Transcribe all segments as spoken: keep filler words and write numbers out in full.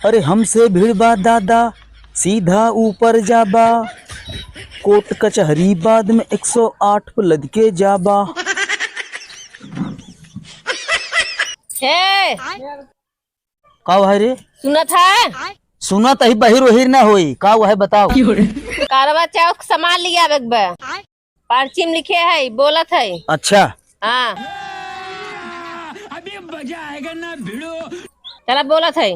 अरे हमसे भिड़बा दादा, सीधा ऊपर जाबा, कोर्ट कचहरी बाद में एक सौ आठ पे लदके जाबा। हे, का है रे? सुनत है? सुनत ही बहिर ओहिर ना होई, का है बताओ? करवा चौथ सामान लियावे के बा। पर्ची में लिखे है, बोलत है। अच्छा। हाँ। अभी मजा आएगा ना भिड़ो। चला बोलत है,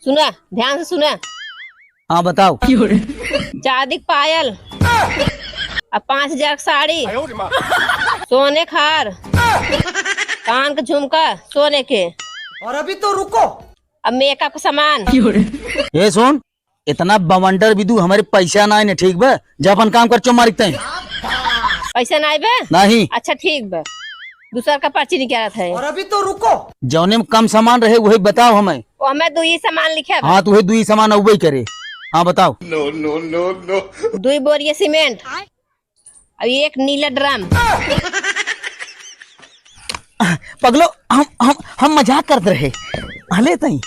सुना, ध्यान से सुना। हाँ, बताओ। चांदी के पायल, अब पाँच हजार के साड़ी, सोने के हार, कान के झुमका सोने के। और अभी तो रुको। अब मेकअप के सामान। ए सुन, इतना बवंडर भी तू, हमरे पैसा नाई न, ठीक बा? जा अपन काम कर, चो मारिक तैं। पैसा नाई बे? नहीं। अच्छा ठीक बा, दूसर का पर्ची निकालत है। और अभी तो रुको। जौने में कम सामान रहे वही बताओ हमें। वो हमें दो ही सामान लिखे बा। हाँ, तो वही दो ही सामान अउबे करे। हाँ, बताओ। No, no, no, no। दो ही बोरिया सीमेंट, अब एक नीला ड्रम। पगलो, हम हम हम मजाक करत रहे। हले तई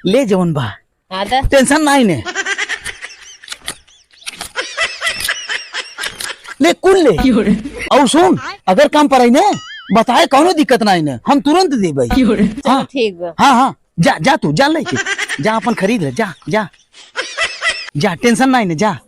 ले जवन बा। हाँ तो। टेंशन नाई ने। ले कुल ले। और सुन, अगर काम पर आई ने, बताए, कौनो दिक्कत नाई ने, हम तुरंत देबे। चलो हाँ। ठीक बा। हाँ हाँ, जा जा तू जा लेके। जा अपन खरीद ले, जा जा। जा, टेंशन नाई ने, जा।